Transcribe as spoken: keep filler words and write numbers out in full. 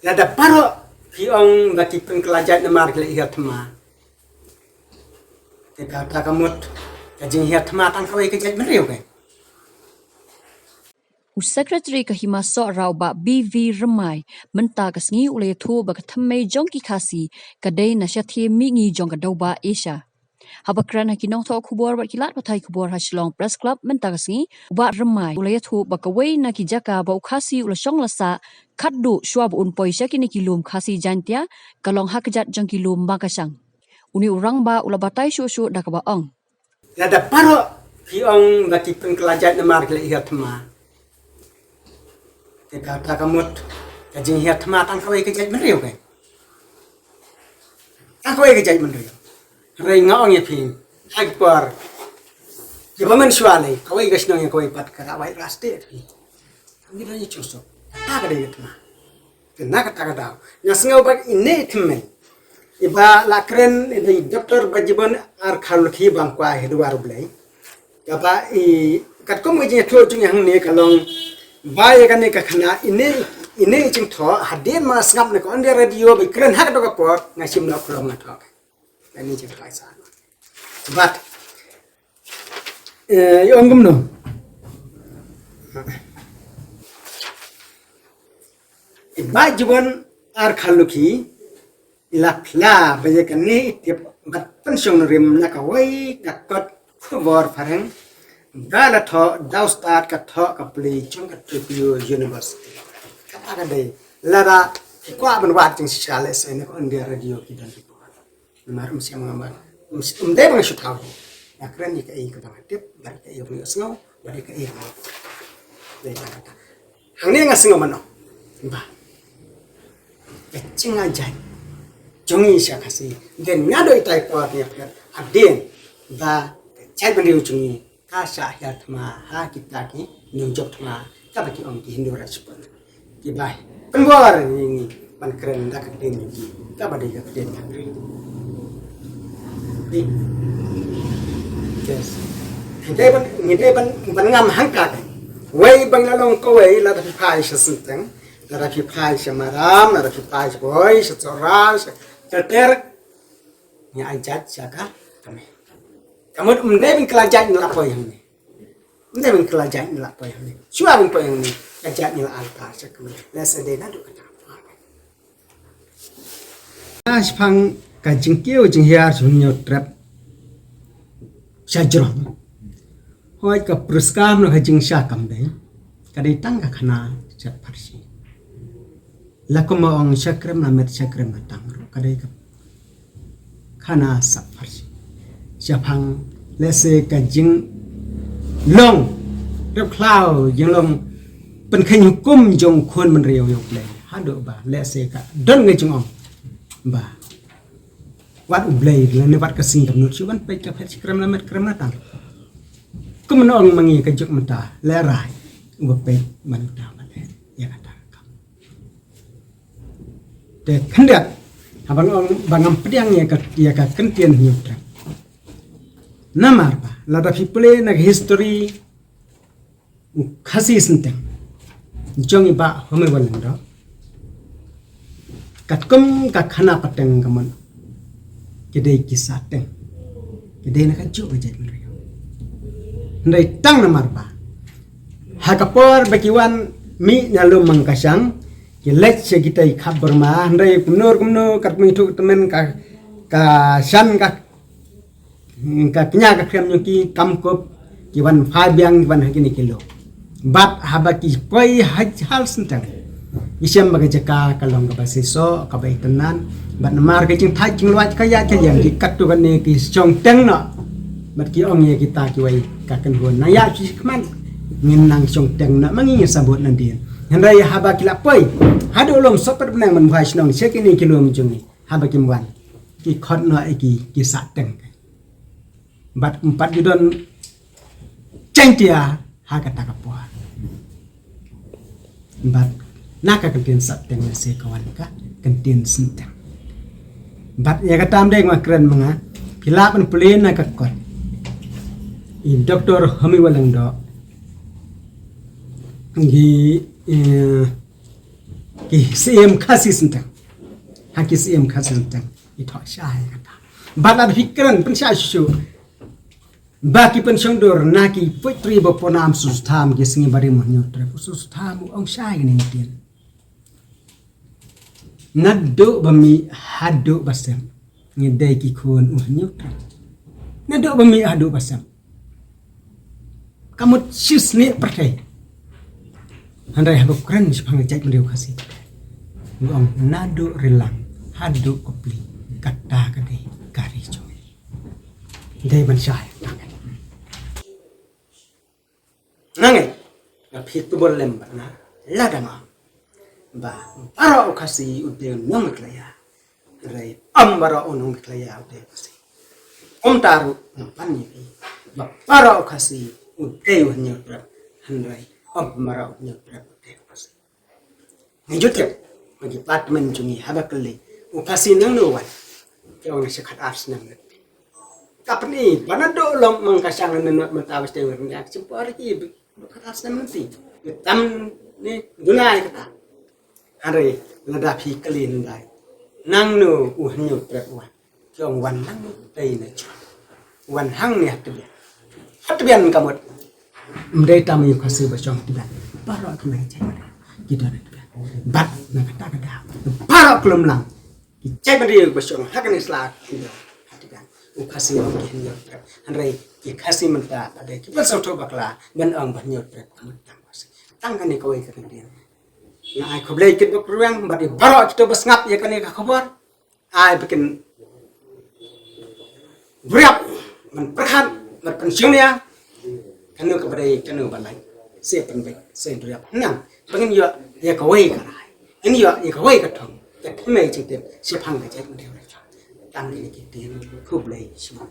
Lada baroh ki ong ba ki pynkylla jait namar ki la hiar thma. Te kata ka mut ka jinghiar thma tang kawei ka jaitbynriew ka. U Secretary ka Hima Sohra u Bah B V Rymbai mynta ka sngi u la ïathuh ba ka thymmei jong ki Khasi ka dei na shathie mihngi jong ka dewbah Asia. Haba kren ha ki nongthoh khubor bad ki lad pathai khubor ha Shillong Press Club mynta ka sngi, u Bah Rymbai u la ïathuh ba kawei na ki jaka ba u Khasi u la shong la sah khatduh shuwa ba un poi sha kine ki lum Khasi Jaintia ka long ha kjat jong ki lum Makashang. Une u rangbah u la batai shuh shuh da kaba ong. Lada baroh ki ong ba ki pynkylla jait namar ki la hiar thma. Te kata ka mut ka jinghiar thma tang kawei ka jaitbynriew ka. Tang kawei ka jaitbynriew. Hynrei nga ong ïa phi ha ki por kiba mynshuwa lei kawei ka shnong ïa kawei pat ka rawai rastie phi. Ngi la ïa chungsuk. Kata ka dei ka thma. Te na kata ka daw nga sngew ba ine i thymmei iba la kren ine i Doctor Bajibon R Kharlukhi ba nga kwah hi duwar U Blei. Kaba i katkum ka jingïathuh jong i hangne ka long ba ïa kane ka khana ine ine i jingthoh hadien ma nga sngap na ka All India Radio ba i kren ha kata ka por nga shim na u khlong nga thoh. Kane i jingthoh i sa. But eh, i ong kumno? I Bajibon R Kharlukhi i la phla ba ïa kane i tip bad pynshong nongrim na kawei ka kot khubor phareng ba la thoh da u stad ka thoh ka pule jong ka Tokyo University. Kata ka dei lada ki kwah ban wad jingshisha lehse na ka All India Radio ki don ki kwah. Namar um shem ngam ba um s- um dei ba nga shu thaw hi. Nga kren ïa kaei kaba nga tip bad ïa kaei kaba nga sngew bad ïa kaei kaba nga dei ba nga ta. Hangne nga sngew mano ba ka jingïaid jong ngi sha Khasi. Den nga dei tai por ïa pher hadien ba ka jaitbynriew jong ngi ka shah hiar thma ha kita ki nongjop thma kaba ki ong ki Hindu Rajput. Ki bai pynbor ïa ngi ban kren da ka ktien jong ki kaba dei ka ktien Khasi. Yes. Ngi dei ban ngi dei ban ban ngam hangta ka. Wei ban la long kawei lada phi phai sha Synteng, lada phi phai sha Maram, lada phi phai sha Bhoi, sha Sohra, sha Kalter. Ngi ai jait sha ka kane. Ka mut um dei ban kylla jait ngi la poi hangne. Um dei ban kylla jait ngi la poi hangne. Shuwa ban poi hangne ka jait ngi la ai ta sha kane. Lehse dei naduh kata. Shaphang ka jingkiew jinghiar sha Hynñiewtrep sha jrong. Hooid ka pyrshah na ka jingshah kam dei ka dei tang ka khana sha pharshi. La kumba ong sha krem la met sha krem la tang ruh ka dei ka khana sap pharshi. Shaphang lehse ka jinglong rep khlaw jinglong pynkheiñ hukum jong khun bynriew ïa U Blei haduh ba lehse ka don ka jingong ba wat U Blei lane wat ka sngi ka mut shu ban peit ka phet sha krem la met krem la tang. Kumno ong ma ngi ka juk mynta lehrai uba peit ban ta ban leh ïa kata ka kam. Te khyndiat haba nga ong ba ngam pdiang ïa ka ïa ka kyntien Hynñiewtrep. Namar ba lada phi pule na ka history u Khasi Synteng jong i Bah Homi Wahlyngdoh. Katkum ka khana pateng ka mon ki dei ki sahteng ki dei na ka juk ka jaitbynriew. Hynrei tang namar ba ha ka por ba ki wan mih na lum Makashang ki leit sha kita i khap Burma hynrei kumno kumno katkum i thuk tymmen ka ka shan ka ka kñia ka khriam jong ki kam kup ki wan phai biang ki wan ha kine ki lum. Bad haba ki poi ha Synteng ki shem ba ka jaka ka long kaba seisoh kaba itynnad bad namar ka jingthait jingluid ka ïaid ka ïeng ki katto katne ki shong teng noh. Bad ki ong ïa kita kiwei ka kynhun na ïa ki khmat ngin nang shong teng noh ma ngi ngin sa bud nadien. Hynrei haba ki la poi haduh lum sopet bneng ban buhai shnong sha kine ki lum jong ngi haba kim wan ki khot noh ïa ki ki sahteng. Bad ym pat ju don Jaintia ha kata ka por. Bad na ka kyntien sahteng lehse ka wan ka kyntien Synteng. Bad ïa kata ym dei nga kren ma nga phi lah ban pule na ka kot i Doctor Homi Wahlyngdoh ngi eh, Ki siem Khasi Synteng. Ha ki siem Khasi Synteng. I thoh shai kata. Bad lada phi kren pynshai shuh shuh. Ba ki pynshong dur na ki poetry ba pynam Sutha Tham ki sngi ba rim u Hynñiewtrep. U Sutha Tham u ong shai kane ka ktien. Naduh ba mih haduh ba sem. Ngi dei ki khun u Hynñiewtrep. Naduh ba mih haduh ba sem. Ka mut shisngi pyrthei. Hynrei haba kren shaphang ka jaitbynriew Khasi. Nga ong naduh rilang haduh ka pli, kata ka dei ka ri jong ngi. Dei ban shai. Nangne, nga phi tubor lem bad nga lada nga ong ba baroh u Khasi u dei u nongmih khlaiya. Hynrei ym baroh u nongmih khlaiya u dei u Khasi. Kumta ruh nga pan ïa phi ba baroh u Khasi u dei u Hynñiewtrep. Hynrei ym baroh u Hynñiewtrep u dei u Khasi. Ngi ju tip, ma ki department jong ngi haba kylli u Khasi nangno wan. Ki ong na shi khat ar snem lynti. Ka pyni ba naduh long mang ka shang na nod mynta ba sdang ryndia ka shim por ki ba khat ar snem lynti. Ki tam ni dunai kata. Hynrei lada phi kylli hyndai, nangno u Hynñiewtrep wan? Ki ong wan hangne tei na jong, wan hangne ha tbian. Ha tbian ka mut. Ym dei tang ïa u Khasi ba shong ha tbian. Baroh ki nang jai ki don ha tbian. Bad na kata ka daw baroh ki lumlang ki jaitbynriew ba shong ha kane sla ki don ha tbian. U Khasi ong ki Hynñiewtrep. Hynrei ki Khasi mynta pat dei ki pynsngewthuh bakla ban ong ba Hynñiewtrep ka mut tang Khasi. Tang kane kawei ka kyntien. Nga ai khublei kit bad kyrpang bad ïa baroh kito ba sngap ïa kane ka khubor. Ai ba kin duriap ban pyrkhat ban pynshngaiñ ïa kano kaba dei kano ba lait. Sa pynbeit sa duriap nang ba ngin ïoh ïa kawei ka rai, ngin ïoh ïa kawei ka thong. Ka kmie jingtip shaphang ka jaitbynriew. Tang kine ki ktien, khublei shibun.